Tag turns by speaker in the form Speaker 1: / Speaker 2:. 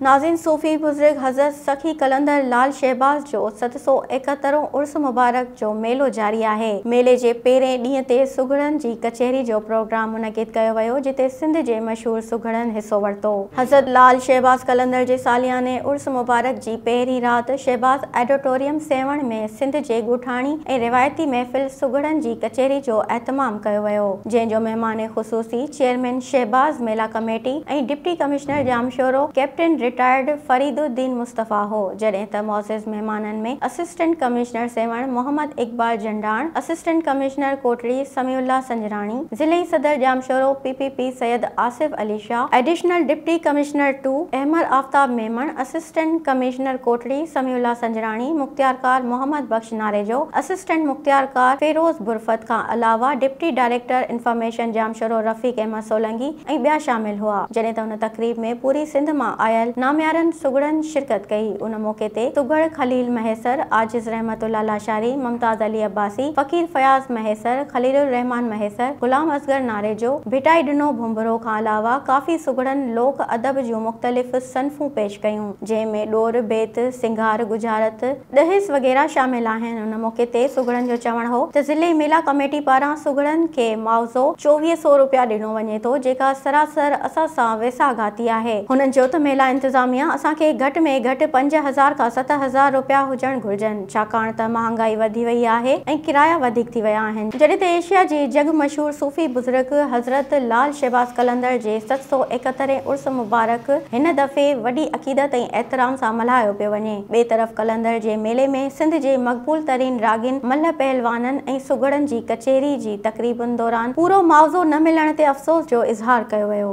Speaker 1: ناظرين صوفي بزرگ حضرت سخي قلندر لال شهباز جو 771 هون عرس مبارڪ جو ميلو جاري آهي. ميلي جي پهرين ڏينهن تي سگهڙن جي ڪچهري جو پروگرام منعقد ڪيو ويو جتي سنڌ جي مشهور سگهڙن حصو ورتو. حضرت لال شهباز قلندر جي سالياني عرس مبارڪ جي پهرين رات شهباز آڊيٽوريم سيوهڻ ۾ سنڌ جي ڳوٺاڻي ۽ روايتي محفل سگهڙن جي ڪچهري جو اهتمام ڪيو ويو جنهن جو مهمان خصوصي chairman Shahbaz Mela committee ۽ deputy commissioner Jamshoro captain retired Fariduddin Mustafa هو، جڏهن ته معزز مهمانن ۾ assistant commissioner Sehwan Muhammad Iqbal Jandan, assistant commissioner Kotri Sami Ullah Sanjrani, ضلعي صدر Jamshoro P P P Syed Asif Ali Shah, additional deputy commissioner two Ahmed Aftab Memon, assistant commissioner Kotri Sami Ullah Sanjrani, مختيارڪار Muhammad Bakhsh Narejo, assistant مختيارڪار فيروز برفت کان علاوه deputy director information Jamshoro Rafiq Ahmed Solangi ۽ ٻيا شامل هئا. جڏهن ته ان تقريب ۾ پوري سنڌ مان آيل ناميارن سگهڙن شرڪت ڪئي. ان موقعي تي سگهڙ خليل مهيسر، عاجز رحمت الله لاشاري، ممتاز علي عباسي، فقير فياض مهيسر، خليل الرحمان مهيسر، غلام اصغر ناريجو، ڀٽائي ڏنو ڀنڀرو کان علاوه ڪافي سگهڙن لوڪ ادب جون مختلف صنفون پيش ڪيون، جنهن ۾ ڏور، بيت، سنگهار، ڳجهارت، ڏهيس وغيره شامل آهن. ان موقعي تي سگهڙن جو چوڻ هو ته ضلعي ميلا ڪميٽي پاران سگهڙن کي معاوضو 24 سو روپيا ڏنو وڃي ٿو جيڪا سراسر اسان سان ويساهه گهاتي آهي. هنن چيو ته ميلا انتظاميا اسان کي گهٽ ۾ گهٽ 5000 کان 7000 روپيا هجڻ گهرجن ڇاڪاڻ ته مهانگائي وڌي وئي آهي ۽ ڪرايا وڌيڪ ٿي ويا آهن. جڏهن ته ايشيا جي جڳ مشهور صوفي بزرگ حضرت لال شهباز قلندر جي 771 هين عرس مبارڪ هن دفعي وڏي عقيدت ۽ احترام سان ملهايو پيو وڃي. ٻئي طرف قلندر جي ميلي ۾ سنڌ جي مقبول ترين راڳين، ملهه پهلوانن ۽ سگهڙن جي ڪچهري جي تقريبن دوران پورو معاوضو نه ملڻ تي افسوس جو اظهار ڪيو ويو.